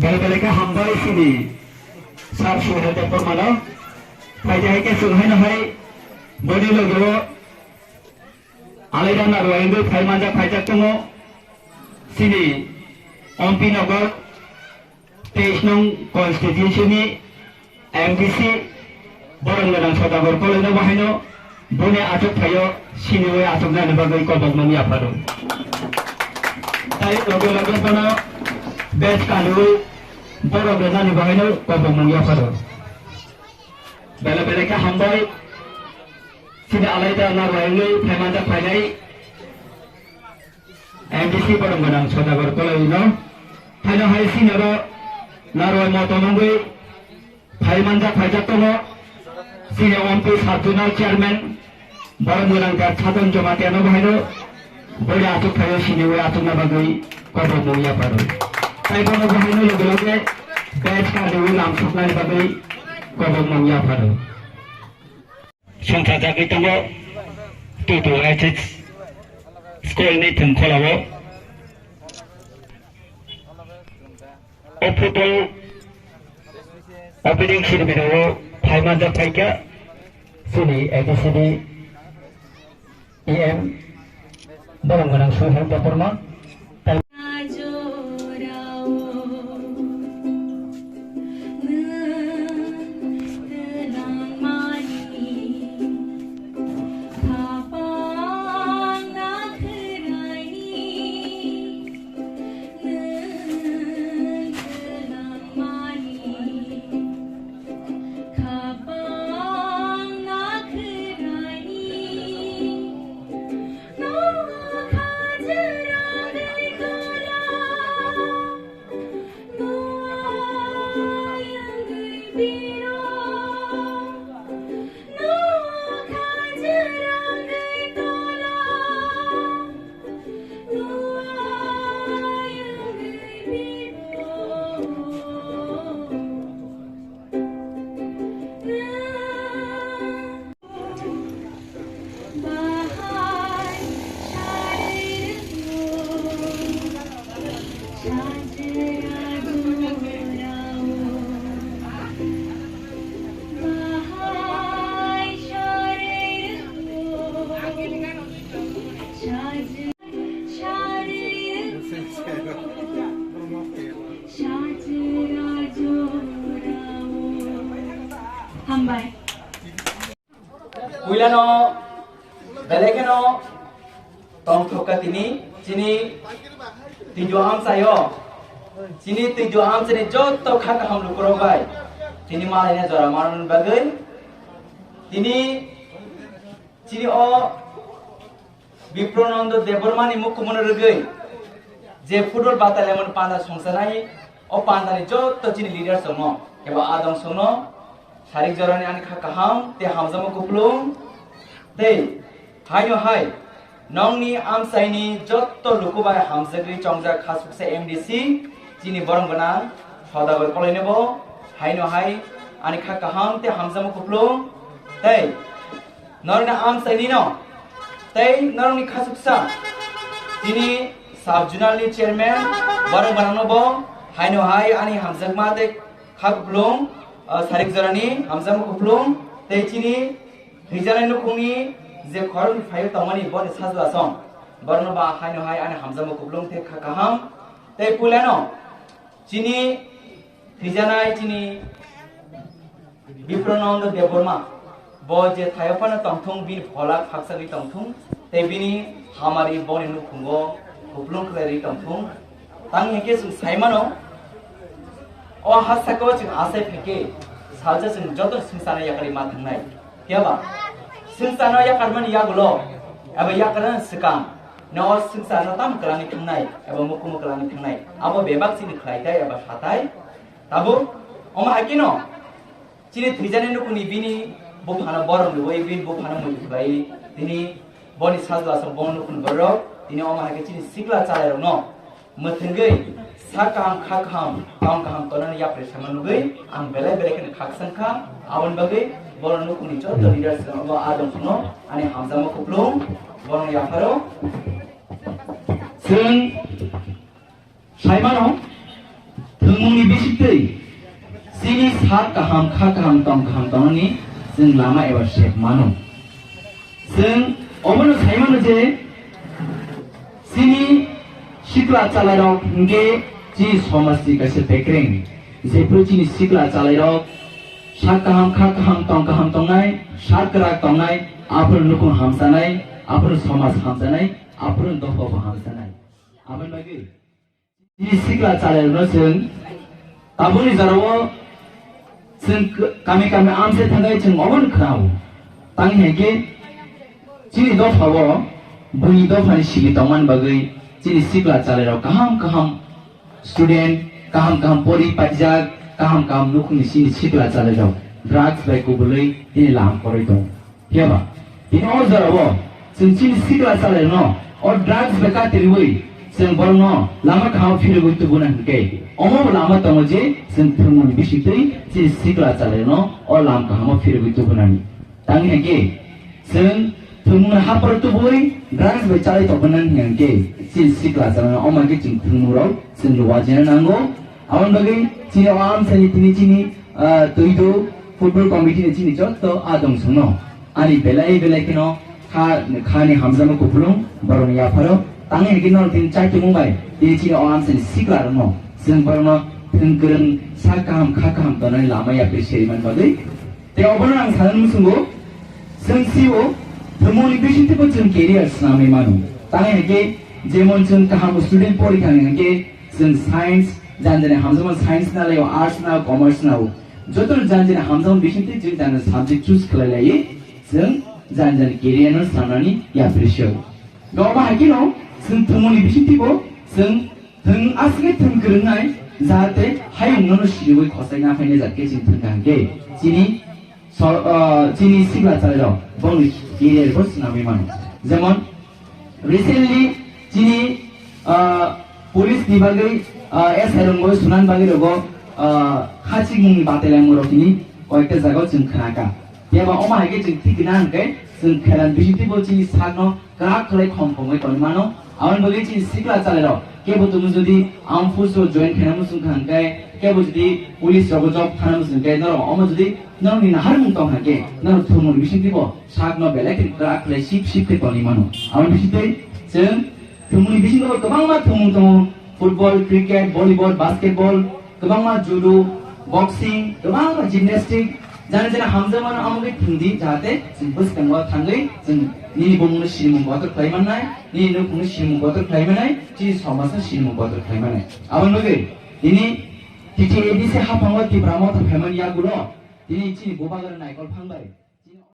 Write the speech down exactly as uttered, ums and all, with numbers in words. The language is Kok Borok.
Belai belai khe hambai chini sir Suhel Debbarmano. Phaidi hai khe chwng haino hai boni loge o alaida narwai wngwi phai manjak phaijak tongo. Chini Ompi Nagar teis nong constituency ni M D C borok gwnang Sodagar Koloi no bahaino boni achuk phaio siniwi achuknani bagwi kobok mung yapharo. Tai loge loge bono bej kaliwi borok rwnani bahaino kobok mung yapharo. Belai belai khe hambai chini alaida narwai wngwi phai manjak phainai M D C borok gwnang Sodagar Koloi no. Haino hai sini oro narwai motom wngwi phai manjak phaijak tongo. Chini Ompi sub zonal chairman borok gwnang kha Sadan Jamatia no bahaino boni achuk phaio siniwi achukna bagwi kobok mung yapharo. Tai bono bahaino loge loge bej kaliwi lam soknani bagwi kobok mung yapharo. Songthajagwi tongo Tutu H S school ni thwngkhorao. O photo opening ceremony o phai manjak phaikha chini A D C ni E M borok gwnang Suhel Debbarma. Hambai. Puilano belai kheno tongthok kha tini chini Twidu amchaio. Chini Twidu amchaini jotto kha kaham lukurok bai tini malaina jora manani bagwi tini chini o Bipronando Debbarmani mukumono rwgwi je football battalion panda songsanai, o pandani jotto chini leaders rokno eba adong songno sarik jorani ani kha kaham tei hamjakma kupulung tei haino hai nongni amchaini jotto lukubai hamjagwi chongjak khasuksa M D C chini borom gwnang Sodagar Koloinebo haino hai ani kha kaham tei hamjakma kupulung tei norokni amchaini no tei norokni khasuksa chini sub zonal ni chairman borok gwnangno bo haino hai ani hamjakma tei kha kupulung, ah, sarik jorani hamjakma kupulung tei chini thwijaknai nukhungni je khoroknwi phaio tongmani boni sajla song borokno ba haino hai ani hamjakma kupulung tei kha kaham tei puilano chini thwijaknai chini Bipronando Debbarma, bo je thaio phano tongthung, bini phola khakchangwi tongthung, tei bini hamari boni nukhungo kupulung khlaiwi tongthung. Tang hinkhe chwng sai mano, o ha saka o chwng achai phaikhe, salsa chwng joto swngcharno yakarwi ma thangnai. Phiya ba, swngcharno yakarmani yagulo, eba yakarnani swkang, no o swngcharno tamo kwlangwi thangnai, eba mukumu kwlangwi thangnai, abo bebak chini khlai tai eba satai. Tabuk, omo hai kheno, chini thwijani nukhungni bini buphano borom rwui, bini buphano muitu khlai, tini boni sajla aswk bong nukhungni borok, tini omo hai khe chini sikla chalairokno mwthangwi sak kaham, kha kaham, tong kaham tonani yapri sama nugwi ang belai belai kheno khakchang kha, aboni bagwi borok nukhungni joto leaders rokno bo adong phano ani hamjakma kupulung, borok yapharo. Chwng Sai mano, Thwngmungni bisingtwi chini sak kaham, kha kaham, tong kaham tongnani chwng lama eba sep mano. Chwng obono sai mano je chini sikla chalairok hinkhe chini somajni kaisa bekreng. Jephru chini sikla chalairok sak kaham, kha kaham, tong kaham tongnai, sak kwrak tongnai, aphuru nukhung hamchanai, aphuru somaj hamchanai, aphuru dophabo hamchanai. Aboni bagwi chini sikla chalairokno chwng tabukni jorao chwng k-, kami kami amse thangwi chwng obono khnao. Tangwi hai khe chini dophao buini dophani sigi tongmani bagwi chini sikla chalairok kaham kaham student, kaham kaham pori paijak, kaham kaham nukhungni chini sikla chalairok drugs bai kubulwi tini lam kwrwi tongo. Phiya ba, tini o jorao chwng chini sikla chalairokno o drugs bai katirwi chwng borokno lama kaham phirogwi tubuna hinkhe, omo bo lama tongo je chwng thwngmungni bisingtwi chini sikla chalairokno o lam kahamo phirogwi tubunani. Tangwi hinkhe chwng thwngmungni hapharo tubui drugs bai chalai tongmani hinkhe chini sikla chalairokno omo khe chwng thwngmungrok chwng wajina nango. Aboni bagwi chini o amsani tini chini, ah, Tuidu football committee ni chini jotto adong songno ani belai belai kheno kha, khani hamjakma kupulung borokni yapharo tangwi hwnkhe norok tini chaitumung bai tini chini o amsani siklarokno chwng borokno thwng kwrwng sak kaham kha kaham tongnani lama yapri seriman bagwi. Tei obono ang sanani muchungo, chwng sio thwngmungni bisingtwibo chwng career swnamwi mano. Tangwi hwnkhe jemon chwng kaham student porikha hwnkhe chwng science, janjani hamjakma science na laio, arts na, commerce na o. Joto janjani hamjakma bisingtwi chwng janjani subject choose khlai laiwi chwng janjani career no swnamnani yapri sio. Doba hai kheno chwng thwngmungni bisingtwibo chwng thwng aswkhe thwng kwrwngnai, jahate hayungno no siriwi khosai na phainai jat khe chwng thwng kaham khe chini so, ah, chini sikla chalairok bongni career bo swnamwi mano. Jemon recently chini, ah, police ni bagwi, ah, S I rok bo sunan bagwi rogo, ah, khachik mungni batelai mung rok tini koyekta jaga o chwng khnakha. Phiya ba omo hai khe chwng thik gwnang hwnkhe chwng khelan bisingtwi bo chini sakno kwrak khlai khom khomwi tongwi mano. Aboni bagwi chini sikla chalairok kebo tongo jodi armed force o join khaina muchung kha hwnkhe, kebo jodi police rogo job thana muchung khe, norok omo jodi norokni naharmung tong kha hwnkhe norok thwngmungni bisingtwi bo sakno belai khe kwrak khlai sip sip khe tongwi mano. Aboni bisingtwi chwng thwngmungni bisingo kwbangma thwngmung tongo, football, cricket, volleyball, basketball, kwbangma judo, boxing, kwbangma gymnastic, jani jani hamjakmano amo khe thwngdi, jahate chwng bwskango thangwi chwng nini bumungno sinimung kotor khlai mannai, nini nukhungno sinimung kotor khlai mannai, chini somajno sinimung kotor khlai mannai. Aboni bagwi tini T T A D C haphango Tipra Motha phaimani yagulo tini chini bubagra naikol phang bai.